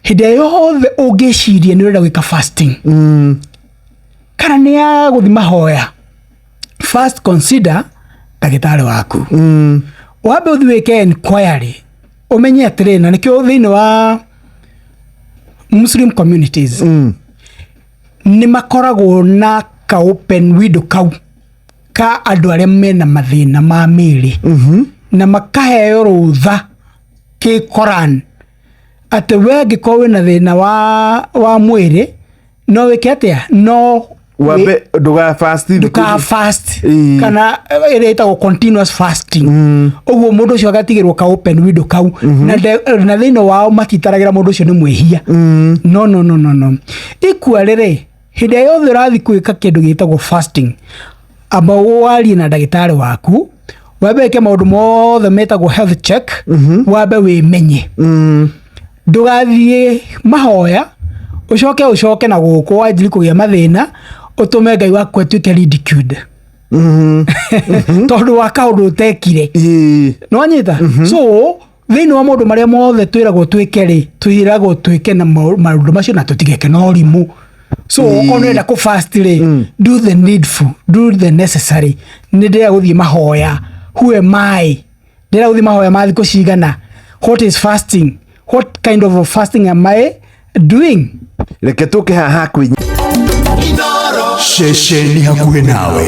Hĩndĩ ĩrĩa yothe ũngĩciria nĩ ũrenda gwĩka fasting kana nĩ ya gũthiĩ mahoya, first consider ndagĩtarĩ waku, wambe ũthiĩ wĩke enquiry, ũmenye atĩrĩ, na nĩkĩo thĩinĩ wa Muslim communities nĩ makoragwo na ka open window kau ka andũ arĩa mena mathĩna ma mĩĩrĩ, na makaheo rũtha kĩ Koran atĩ we angĩkorwo wĩna thĩna wa mwĩrĩ, no wĩke atĩa, no wambe ndũga fast. Ndũka fast. Kana ĩrĩa ĩtagwo continuous fasting. Ũguo mũndũ ũcio agatigĩrwo ka open window kau, na thĩinĩ wao matitaragĩra mũndũ ũcio nĩ mwĩhia. No, no, no, no, no. Ikua rĩrĩ, hĩndĩ ĩrĩa yothe ũrathiĩ gwĩka kĩndũ gĩtagwo fasting, amba warie na ndagĩtarĩ waku, wambe wĩke maũndũ mothe metagwo health check, wambe wĩmenye. Ndũgathiĩ mahoya ũcoke na gũkũ wanjiri kũgĩa mathĩna, ũtũme Ngai waku atuĩke ridiculed tondũ wa kaũndũ ũtekire. Nĩwanyita? So thĩinĩ wa maũndũ marĩa mothe twĩragwo twĩke rĩ, twĩragwo twĩke na maũndũ macio na tũtigeke na ũrimũ. So okorwo nĩũrenda kũ fast rĩ, do the needful, do the necessary. Nĩ ndĩrenda gũthiĩ mahoya, who am I? Ndĩrenda gũthiĩ mahoya ma thikũ cigana? What is fasting? What kind of a fasting am I doing? Reke tũke haha kwĩ Ceceni hakuhĩ nawe.